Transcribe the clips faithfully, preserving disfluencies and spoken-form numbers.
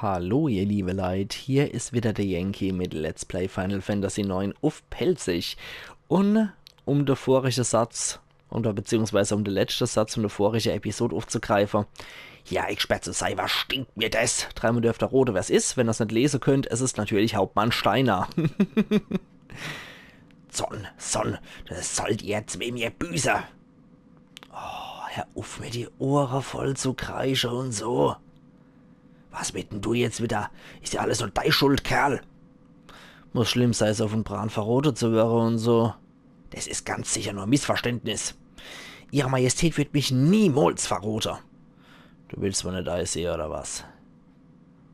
Hallo, ihr liebe Leit, hier is wieder der Yankee mit Let's Play Final Fantasy neun uff Pälzisch. Un um de vorige Satz, oder beziehungsweise um de letzte Satz vun de vorige Episode uffzugreife. Ja, ich sperr zu sei, was stinkt mir des? Dreimol dürft er rote, wer's is. Wenn er's net lese könnt, es is natürlich Hauptmann Steiner. Sonn, Sonn, des sollt ihr zwee mir büße. Oh, hör uff, mir die Ohre voll zu kreische un so. Was mit denn du jetzt wieder? Is ja alles nur dei Schuld, Kerl. Muss schlimm sei, so vun Bran verrote zu werre un so. Des is ganz sicher nur Missverständnis. Ihre Majestät wird mich niemals verrote. Du willst wohl net eisehe, oder was?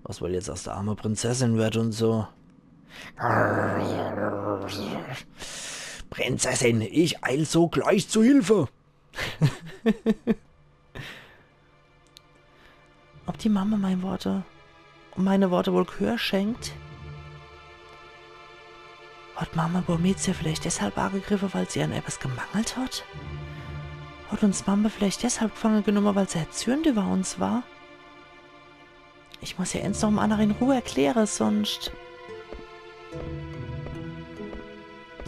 Was wohl jetzt aus der arme Prinzessin wird un so. Prinzessin, ich eil so gleich zu Hilfe. Ob die Mamme mein Worte, meine Worte wohl Gehör schenkt? Hat Mamme Burmecia vielleicht deshalb agegriffe, weil sie an etwas gemangelt hat? Hat uns Mamme vielleicht deshalb gefange genomme, weil sie erzürnt über uns war? Ich muss ja eens noch em annere in Ruhe erkläre, sonst.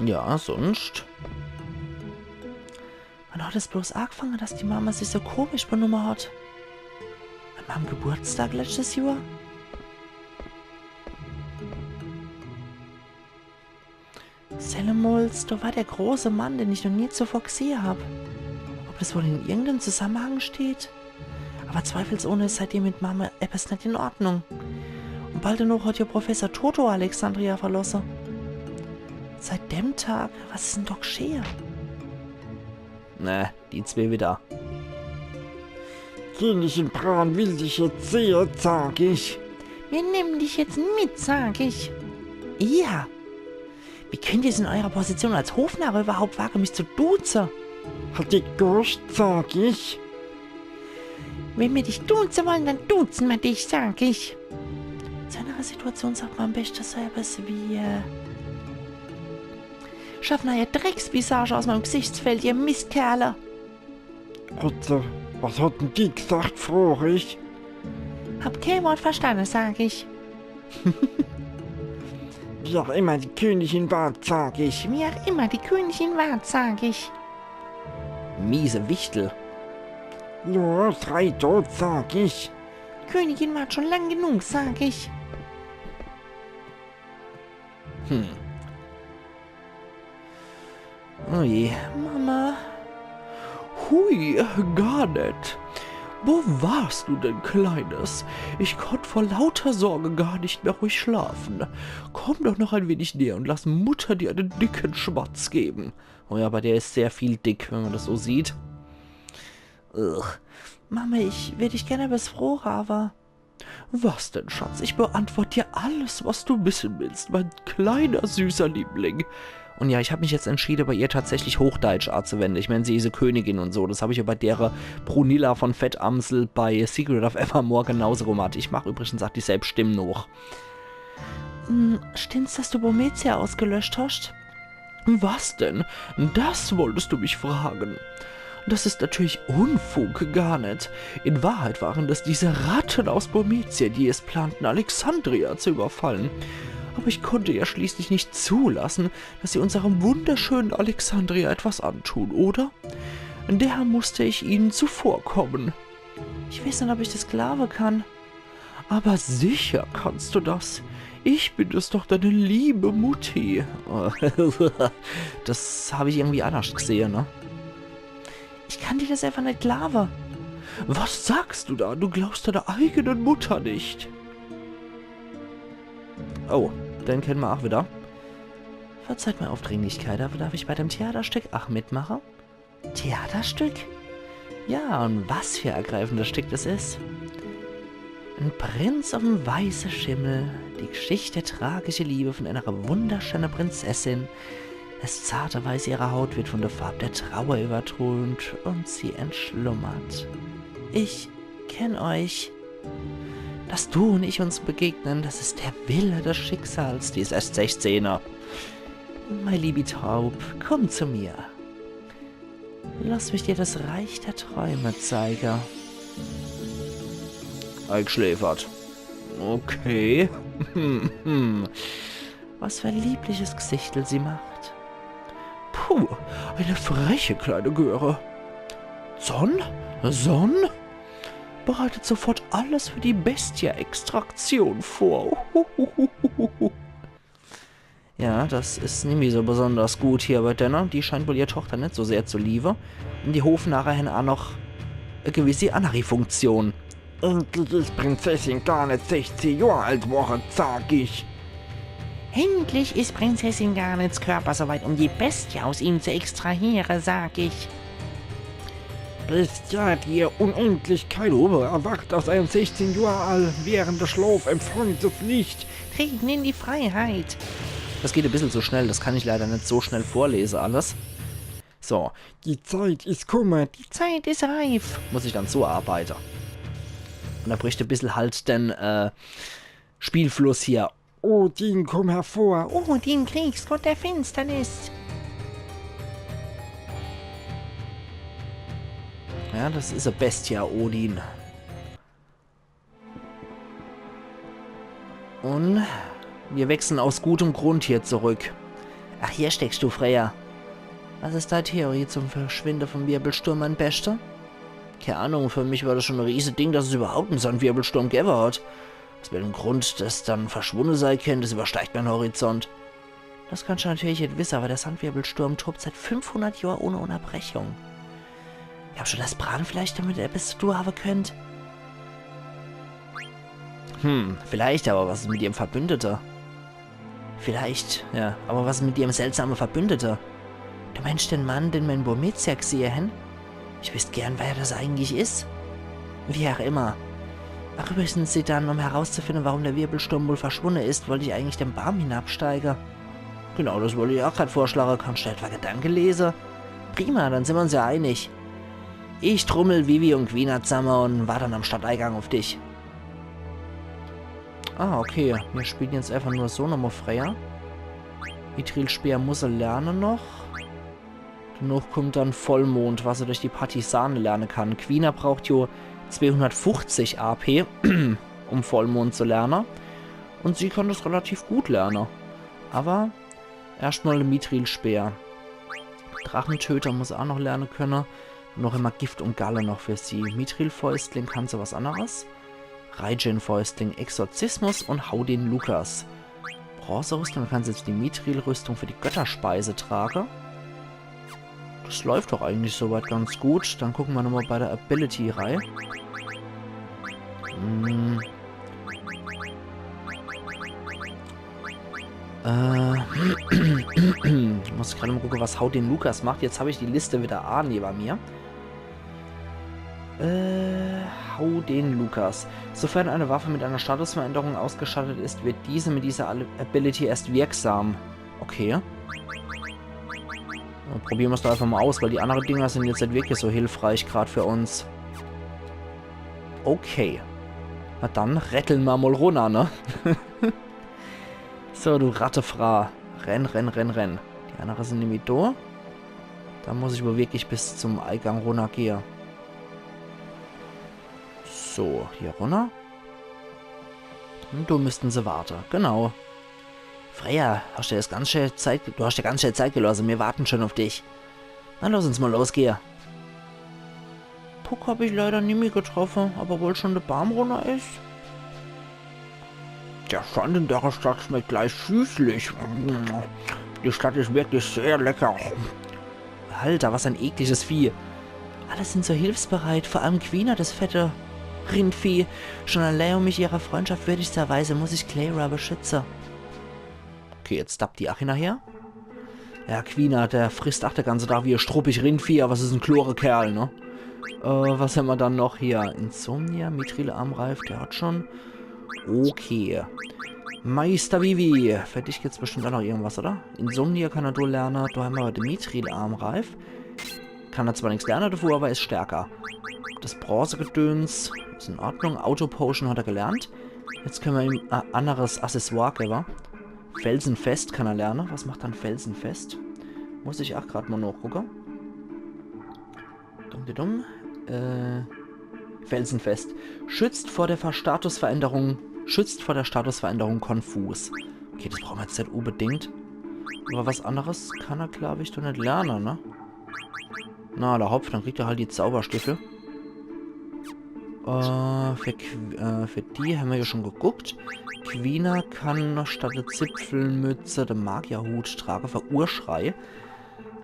Ja, sonst. Wann hat es bloß agefange, dass die Mamme sich so komisch benumme hat? An meinem Geburtstag letztes Jahr? Sellemols, do war der große Mann, den ich noch nie zuvor gsehe hab. Ob das wohl in irgendeinem Zusammenhang steht? Aber zweifelsohne ist seitdem mit Mamme etwas nicht in Ordnung. Und bald danach hat ja Professor Toto Alexandria verlasse. Seit dem Tag, was ist denn da geschehe? Ne, die zwee wieder. Königin Bran will dich jetzt sehe, sag ich. Wir nehmen dich jetzt mit, sag ich. Ja. Wie könnt ihr es in eurer Position als Hofnarr überhaupt wage, mich zu duze? Hat die Gorscht, sag ich. Wenn wir dich duze wollen, dann duzen wir dich, sag ich. In so einer Situation sagt man am besten so etwas wie, äh, Schafft eure Drecksvisage aus meinem Gesichtsfeld, ihr Mistkerle. Bitte, was hat denn die gesagt, frag ich? Hab kein Wort verstanden, sag ich. Wie auch immer die Königin war, sag ich. Wie auch immer die Königin war, sag ich. Miese Wichtel. Los, rei dort, sag ich. Königin war schon lang genug, sag ich. Hm. Oh je. Mama. Hui, Garnet. Wo warst du denn, Kleines? Ich konnt vor lauter Sorge gar nicht mehr ruhig schlafen. Komm doch noch ein wenig näher und lass Mutter dir einen dicken Schmatz geben. Oh ja, bei der ist sehr viel dick, wenn man das so sieht. Ugh. Mama, ich würd dich gerne was froge, aber Was denn, Schatz? Ich beantwort dir alles, was du wissen willst, mein kleiner, süßer Liebling. Und ja, ich hab mich jetzt entschiede, bei ihr tatsächlich Hochdeitsch anzuwende. Ich mein, sie is e Königin und so. Das hab ich ja bei dere Brunilla von Fettamsel bei Secret of Evermore genauso gemacht. Ich mag übrigens auch dieselb Stimm noch. Hm, stimmt's, dass du Burmecia ausgelöscht hast? Was denn? Das wolltest du mich fragen? Das ist natürlich Unfug, Garnet. In Wahrheit waren das diese Ratten aus Burmecia, die es planten, Alexandria zu überfallen. Aber ich konnte ja schließlich nicht zulassen, dass sie unserem wunderschönen Alexandria etwas antun, oder? Daher musste ich ihnen zuvorkommen. Ich weiß nicht, ob ich das glauben kann. Aber sicher kannst du das. Ich bin es doch, deine liebe Mutti. Das hab ich irgendwie anders gesehen, ne? Ich kann dir das einfach nicht glauben. Was sagst du da? Du glaubst deiner eigenen Mutter nicht. Oh, den kennen wir auch wieder. Verzeiht meine Aufdringlichkeit, aber darf ich bei dem Theaterstück auch mitmachen? Theaterstück? Ja, und was für ein ergreifendes Stück das ist. Ein Prinz auf dem weißen Schimmel, die Geschichte tragische Liebe von einer wunderschönen Prinzessin. Das zarte Weiß ihrer Haut wird von der Farbe der Trauer übertönt und sie entschlummert. Ich kenn euch. Dass du und ich uns begegnen, das ist der Wille des Schicksals, die ist erst sechzehner. Mein liebi Taub, komm zu mir. Lass mich dir das Reich der Träume zeige. Eigeschläfert. Okay. Hm, hm. Was für ein liebliches Gesichtel sie macht. Puh, eine freche kleine Göre. Zon? Zon? Bereitet sofort alles für die Bestia-Extraktion vor. Ja, das is nimmi so besonders gut hier bei denne. Die scheint wohl ihr Tochter net so sehr zu liewe. Un die Hofnarre hen aa noch e gewisse annere Funktion. Endlich is Prinzessin Garnet sechzehn Johr alt worre, sag ich. Endlich is Prinzessin Garnets Körper soweit, um die Bestie aus ihm zu extrahiere, sag ich. Bestia, die ihr Unendlichkeit obe erwacht aus einem sechzehn Johr alt währende Schlaf empfangt es nicht. Treten in die Freiheit. Das geht e bissel zu schnell, das kann ich leider net so schnell vorlese alles. So, die Zeit is kumme, die Zeit is reif. Muss ich dann so arbeite. Un da bricht e bissel halt den äh, Spielfluss hier. Odin, komm hervor. Odin, Kriegsgott der Finsternis. Ja, das is e Bestia, Odin. Un wir wechseln aus gutem Grund hier zurück. Ach, hier steckst du, Freya. Was is dei Theorie zum Verschwinde vom Wirbelsturm, mein Beschter? Kei Ahnung, für mich war das schon e Rieseding, dass es überhaupt en Sandwirbelsturm gewwe hat. Aus welchem Grund das dann verschwunne sei kennt, das übersteigt mein Horizont. Das kannst du natürlich net wisse, aber der Sandwirbelsturm tobt seit fünfhundert Johr ohne Unterbrechung. Glaubst du, dass Bran vielleicht damit etwas zu tun haben könnte? Hm, vielleicht, aber was is mit ihrem Verbündeter? Vielleicht, ja, aber was is mit ihrem seltsamen Verbündeter? Du meinst den Mann, den mer in Burmecia gsehe hen? Ich wüsst gern, wer das eigentlich is. Wie auch immer. Ach, übrigens, Zidane, um herauszufinden, warum der Wirbelsturm wohl verschwunden ist, wollte ich eigentlich den Baam hinabsteigen. Genau, das wollte ich auch grad vorschlagen. Kannst du etwa Gedanken lesen? Prima, dann sind wir uns ja einig. Ich trummel Vivi und Quina zusammen und warte dann am Stadteingang auf dich. Ah, okay. Wir spielen jetzt einfach nur so nochmal Freya. Mithril-Speer muss er lernen noch. Danach kommt dann Vollmond, was er durch die Partisane lernen kann. Quina braucht jo zweihundertfünfzig A P, um Vollmond zu lernen. Und sie kann das relativ gut lernen. Aber erstmal Mithril-Speer. Drachentöter muss er auch noch lernen können. Noch immer Gift und Galle noch für sie. Mithril-Fäustling kann sie was anderes. Raijin-Fäustling, Exorzismus und Hau den Lukas. Bronzerüstung, du kannst jetzt die Mithril-Rüstung für die Götterspeise tragen. Das läuft doch eigentlich soweit ganz gut. Dann gucken wir nochmal bei der Ability rein. Hm. Äh, ich muss gerade mal gucken, was Hau den Lukas macht. Jetzt habe ich die Liste wieder A neben mir. Äh, Hau den Lukas. Sofern eine Waffe mit einer Statusveränderung ausgestattet ist, wird diese mit dieser Al- Ability erst wirksam. Okay. Dann probieren wir's doch einfach mal aus, weil die anderen Dinger sind jetzt nicht wirklich so hilfreich grad für uns. Okay. Na dann, retteln wir mal runter, ne? So, du Rattefra. Renn, renn, renn, renn. Die anderen sind nämlich da. Da muss ich wohl wirklich bis zum Eingang runtergehen. So, hier runter. Und da müssten sie warten. Genau. Freya, hast dir das ganz schön Zeit, du hast dir ganz schön Zeit gelassen. Wir warten schon auf dich. Na, lass uns mal losgehen. Puck hab ich leider nimmi getroffen, aber wohl schon der Baam runter is. Der Sand in der Stadt schmeckt gleich süßlich. Die Stadt ist wirklich sehr lecker. Alter, was ein ekliges Vieh. Alle sind so hilfsbereit, vor allem Quina, das fette Rindvieh. Schon allein, um mich ihrer Freundschaft würdig zu erweisen, muss ich Cleyra beschützen. Okay, jetzt dappt die ach hinnerher. Ja, Quina, der frisst ach de ganze Tag wie e struppig Rindvieh, aber es is en klore Kerl, ne? Äh, was hämmer dann noch hier? Insomnia, Mithril-Armreif, der hat schon. Okay. Meister Vivi, für dich gibt's bestimmt auch noch irgendwas, oder? Insomnia kann er do lernen, do hämmer de Mithril-Armreif. Kann er zwar nix lernen dafür, aber is stärker. Das Bronzegedöns is in Ordnung. Auto-Potion hat er gelernt. Jetzt können wir ihm e anderes Accessoire geben. Felsenfest kann er lernen. Was macht dann Felsenfest? Muss ich ach grad mal nachgucken. Dumm, dumm, dumm. Äh, Felsenfest. Schützt vor der Ver- Statusveränderung Schützt vor der Statusveränderung konfus. Okay, das brauche mer jetzt net unbedingt. Aber was anderes kann er, glaub ich, doch net lerne, ne? Na, alla hopp, dann kriegt er halt die Zauberstiefel. Äh, für, Qu- äh, für die hämmer ja schon geguckt. Quina kann statt der Zipfelmütze den Magierhut trage, für Urschrei.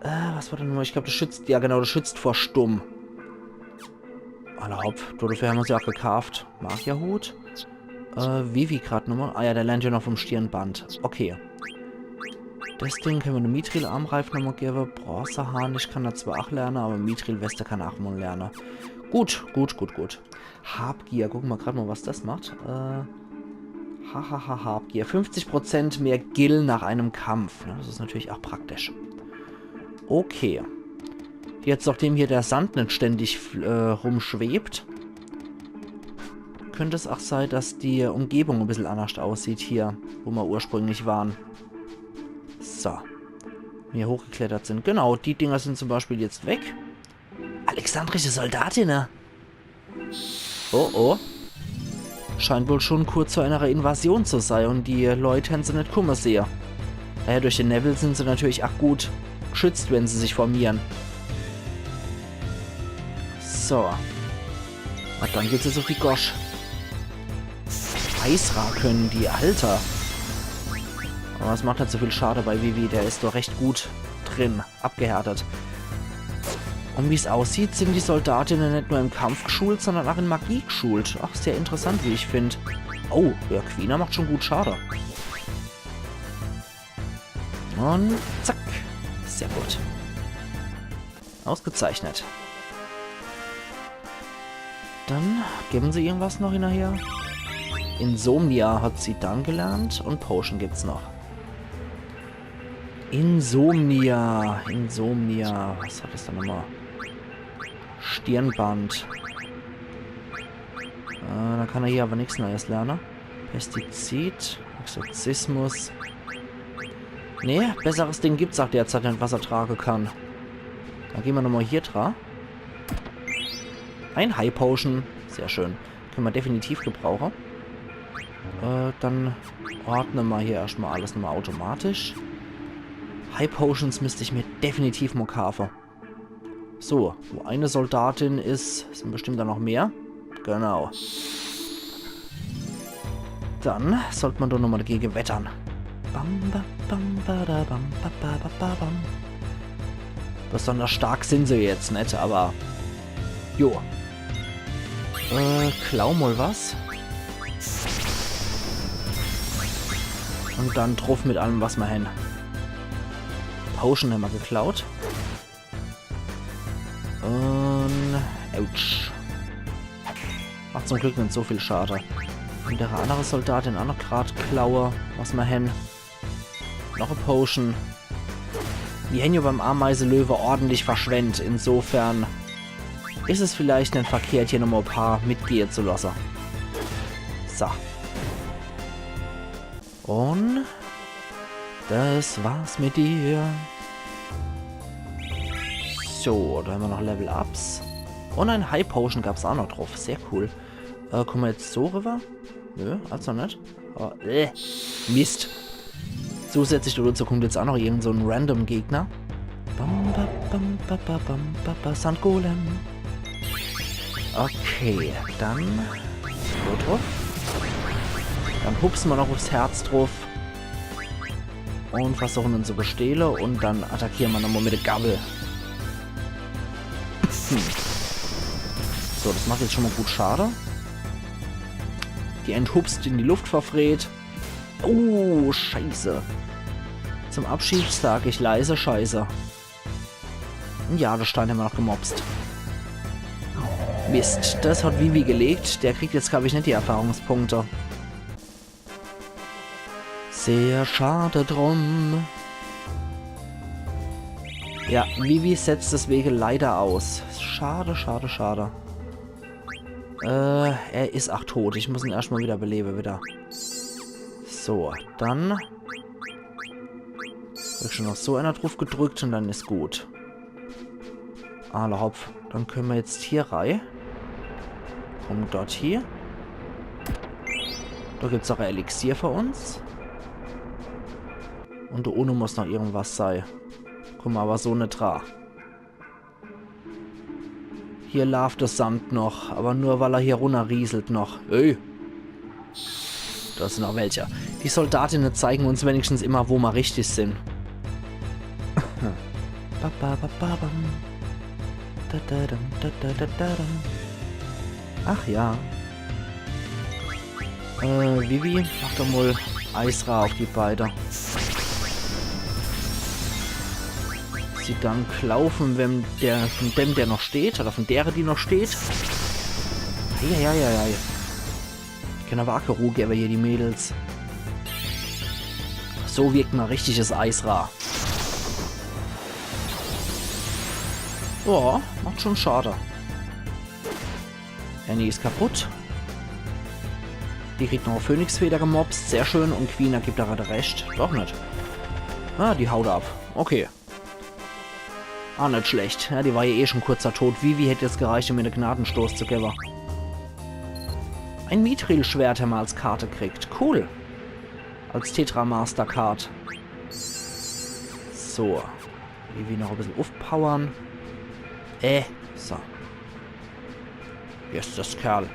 Äh, was war denn nur? Ich glaub, das schützt, ja genau, das schützt vor Stumm. Alla hopp, dafür hämmer se ja auch gekauft. Magierhut. Äh, Vivi grad nochmal. Ah ja, der lernt ja noch vom Stirnband. Okay. Das Ding können mer dem Mithril-Armreif nochmal geben. Bronzeharnisch kann er zwar auch lernen, aber Mithril-Weste kann er auch mal lernen. Gut, gut, gut, gut. Habgier, gucke mer grad mal, was das macht. Äh, hahaha, Habgier. Fünfzig Prozent mehr Gil nach einem Kampf. Ne? Das ist natürlich auch praktisch. Okay. Jetzt, nachdem hier der Sand net ständig fl- äh, rumschwebt, könnte es auch sein, dass die Umgebung ein bisschen anders aussieht hier, wo mer ursprünglich waren. So. Wenn wir hochgeklettert sind. Genau, die Dinger sind zum Beispiel jetzt weg. Alexandrische Soldatinnen. Oh, oh. Scheint wohl schon kurz vor einer Invasion zu sein und die Leute hätten se net kommen sehen. Naja, durch den Nebel sind se natürlich auch gut geschützt, wenn se sich formieren. So. Und dann geht's jetzt auf die Gosch. Eisra können die, Alter. Aber es macht net so viel Schade bei Vivi, der ist doch recht gut drin, abgehärtet. Und wie's aussieht, sind die Soldatinnen net nur im Kampf geschult, sondern auch in Magie geschult. Auch sehr interessant, wie ich find. Oh, ja, Quina macht schon gut Schade. Und zack. Sehr gut. Ausgezeichnet. Dann geben se irgendwas noch hinterher. Insomnia hat sie dann gelernt und Potion gibt's noch. Insomnia, Insomnia. Was hat das denn nochmal? Stirnband. Äh, dann kann er hier aber nichts Neues lernen. Pestizid, Exorzismus. Nee, besseres Ding gibt's auch derzeit net, was er tragen kann. Dann gehen wir nochmal hier dran. Ein High Potion. Sehr schön. Können wir definitiv gebrauchen. Äh, dann ordnen wir hier erstmal alles nochmal automatisch. High Potions müsste ich mir definitiv mal kaufen. So, wo eine Soldatin ist, sind bestimmt da noch mehr. Genau. Dann sollte man doch nochmal dagegen wettern. Bam, ba, bam, ba, da, bam, ba, ba, ba, ba, bam. Besonders stark sind se jetzt net, aber jo. Äh, klau mal was. Und dann druff mit allem, was mer hen. Potion hämmer geklaut. Und ouch. Macht zum Glück net so viel Schade. Und der andere Soldatin auch noch grad klaue, was mer hen. Noch e Potion. Mir hen ja beim Ameiselöwe ordentlich verschwendt. Insofern is es vielleicht net verkehrt, hier nochmal e paar mitgehe zu lasse. So. Und das war's mit dir. So, da hämmer noch Level-Ups. Und ein High Potion gab's auch noch drauf. Sehr cool. Äh, kommen wir jetzt so rüber? Nö, also net. Oh, äh, Mist. Zusätzlich dazu kommt jetzt auch noch irgend so ein Random-Gegner. Bam, ba, bam, ba, ba, bam, ba, ba, Sandgolem. Okay, dann so drauf. Dann hupsen wir noch aufs Herz drauf. Und versuchen ihn zu bestehlen. Und dann attackieren wir nochmal mit der Gabel. Hm. So, das macht jetzt schon mal gut Schade. Die enthupst, in die Luft verfreht. Oh, scheiße. Zum Abschied sag ich leise scheiße. Ja, der Stein hämmer noch gemopst. Mist, das hat Vivi gelegt. Der kriegt jetzt, glaub ich, net die Erfahrungspunkte. Sehr schade drum. Ja, Vivi setzt deswegen leider aus. Schade, schade, schade. Äh, er is ach tot. Ich muss ihn erscht mal wieder beleben, wieder. So, dann. Wird schon noch so einer drauf gedrückt und dann is gut. Alla hopp. Dann können wir jetzt hier rei. Und dort hier. Do gibt's ach e Elixier für uns. Un do unne muss noch irgendwas sei. Kumme mer awwer so net dra. Hier laaft de Sand noch, awwer nur, weil er hier runnerrieselt noch. Ey. Do sin noch welche. Die Soldatinnen zeigen uns wenigstens immer, wo mer richtig sin. Ba, ba, ba, ba, bam. Da, da, dam, da, da, da, da, dam. Ach ja. Äh, Vivi, mach doch mol Eisra uff die beide. Zidane, klau vun wem der, vun dem, der noch steht, oder vun dere, die noch steht. Eieieiei. Kenne awwer ach kä Ruh gewwe hier, die Mädels. So wirkt mol richtiges Eisra. Ja, macht schon Schade. Annie is kaputt. Die kriegt noch e Phönixfeder gemopst. Sehr schön. Un Quina gibt ach de Rescht. Doch net. Ah, die haut ab. Okay. Ah, net schlecht. Ja, die war ja eh schon kurz tot. Vivi hätt jetzt gereicht, um ihr de Gnadestoß zu gewwe. E Mithril-Schwert hämmer als Karte kriegt. Cool. Als Tetra Master Card. So. Vivi noch e bissel uffpowere. Äh, so. Yes, des Kerl.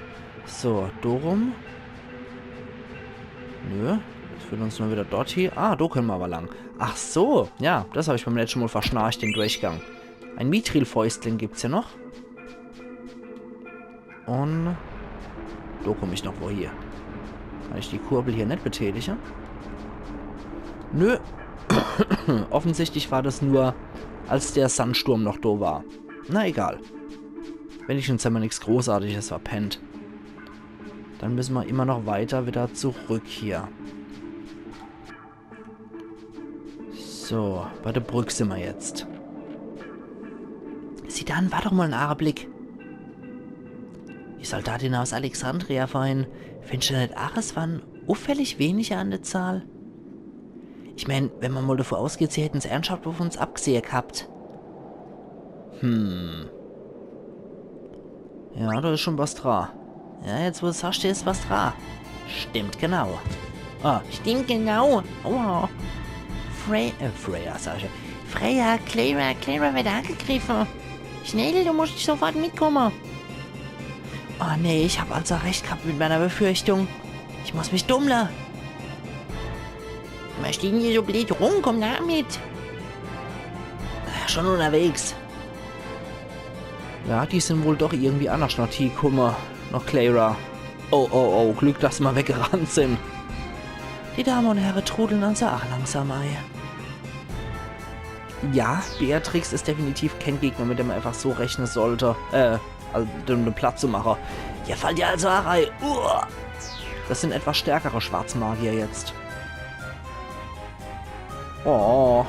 So, do rum. Nö, des führt uns nur widder dort hie. Ah, do kenne mer awwer lang. Ach so, ja, des hab ich beim letschte Mol verschnarcht, den Durchgang. E Mithril-Fäustling gibt's hier noch. Un do kumm ich noch wo hie. Kann ich die Kurbel hier net betätige? Nö. Offensichtlich war des nur, als de Sandsturm noch do war. Na egal. Wenigstens hämmer nix Großartiges verpennt. Dann müsse mer immer noch weiter widder zurück hier. So, bei de Brück simmer jetzt. Zidane, wart doch mol en Ageblick. Die Soldatinne aus Alexandria vorhin, findscht du net ach, es waren uffällig wenige an de Zahl? Ich mään, wenn mer mol davun ausgeht, sie hätten's ernschthaft uff uns abgesehe gehabt. Hm. Ja, do is schon was dra. Ja, jetzt wo du's sagsch, is was dra. Stimmt, genau. Ah, stimmt, genau. Aua. Frey, äh, Freya, sag ich. Freya, Clara, Clara wird angegriffe. Schnell, du musst sofort mitkomme. Oh nee, ich hab also recht gehabt mit meiner Befürchtung. Ich muss mich dummle. Was stehn hier so bleed rum? Komm na mit. Schon unterwegs. Ja, die sin wohl doch irgendwie annerscht noch hie kumme, noch Clara. Oh, oh, oh, Glück, dass mer weggerannt sin. Die Dame un Herre trudeln also ach langsam ei. Ja, Beatrix is definitiv kän Gegner, mit dem mer einfach so rechne sollt. Äh, also, um den platt zu mache. Hier fallt ihr also ach ei. Uah. Des sin etwas stärkere Schwarzmagier jetzt. Oh.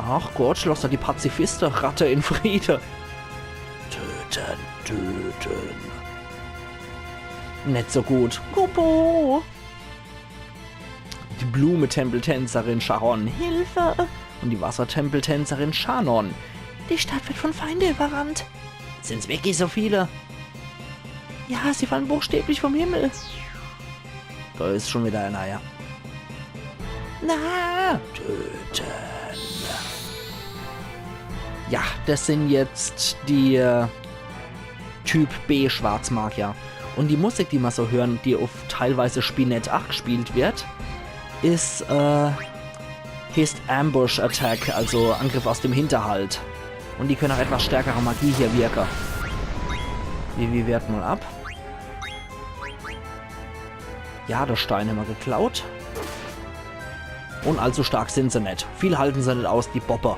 Ach Gott, loss doch die Pazifiste-Ratte in Friede. Töten, töten. Net so gut. Kupo! Die Blumetempeltänzerin Charon, Hilfe! Un die Wassertempeltänzerin Shannon. Die Stadt wird von Feinde überrannt. Sin's wirklich so viele? Ja, sie fallen buchstäblich vom Himmel. Do is schon widder einer, ja. Na, töten. Ja, des sin jetzt die, äh, Typ B Schwarzmagier. Un die Musik, die mer so hören, die uff teilweise Spinett ach gespielt wird, is, äh, heißt Ambush Attack, also Angriff aus dem Hinterhalt. Un die können ach etwas stärkere Magie hier wirke. Vivi wehrt mol ab. Ja, de Stein hämmer geklaut. Un allzu stark sin se net. Viel halten se net aus, die Bopper.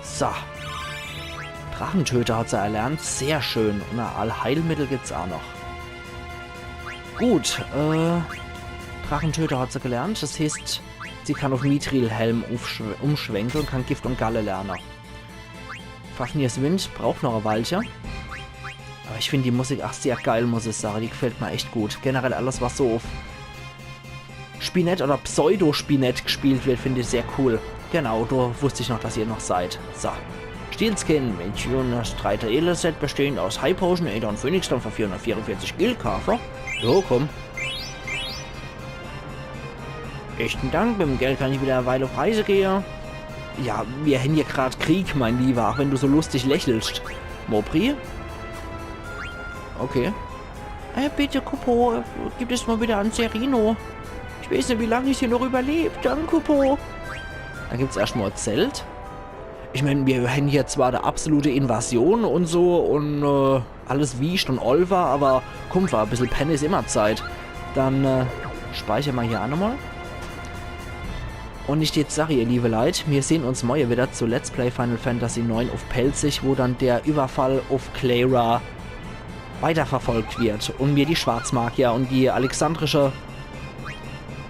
So. Drachentöter hat se erlernt. Sehr schön. Un e Allheilmittel gibt's ach noch. Gut, äh, Drachentöter hat se gelernt. Des heißt, sie kann uff Mithril-Helm ufschw-, umschwenke un kann Gift un Galle lerne. Fafnirs Wind braucht noch e Weilche. Awwer ich find die Musik ach sehr geil, muss ich sage. Die gefällt mer echt gut. Generell alles, was so uff Spinett oder Pseudo-Spinett gespielt wird, find ich sehr cool. Genau, do wusst ich noch, dass ihr noch seid. So. Sealskin mit Jonas drei Teile Set, bestehend aus High Potion, Ada und Phoenix Down für vierhundertvierundvierzig Gil, Kaffer. Jo, komm. Echten Dank, mit dem Geld kann ich wieder e Weile auf Reise gehe. Ja, mir hän hier grad Krieg, mein Lieber, auch wenn du so lustig lächelst. Mopri? Okay. Äh, bitte, Kupo, gib es mal wieder an Serino. Ich weiß nicht, wie lange ich hier noch überleb. Danke, Kupo. Dann gibt's erstmal e Zelt. Ich mein, mir hän hier zwar die absolute Invasion und so und äh, alles wiescht und oll war, aber komm, war e bissel Penne is immer Zeit. Dann äh, speicher ma hier auch nochmal. Und ich jetzt sag, ihr liebe Leit, mir sehn uns morje wieder zu Let's Play Final Fantasy neun auf Pälzisch, wo dann der Überfall auf Cleyra weiterverfolgt wird und mir die Schwarzmagier und die alexandrische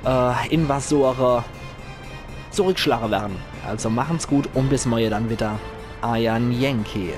äh, Invasore zurückschlagen werden. Also machen's gut und bis morje dann wieder. Euer Yankee.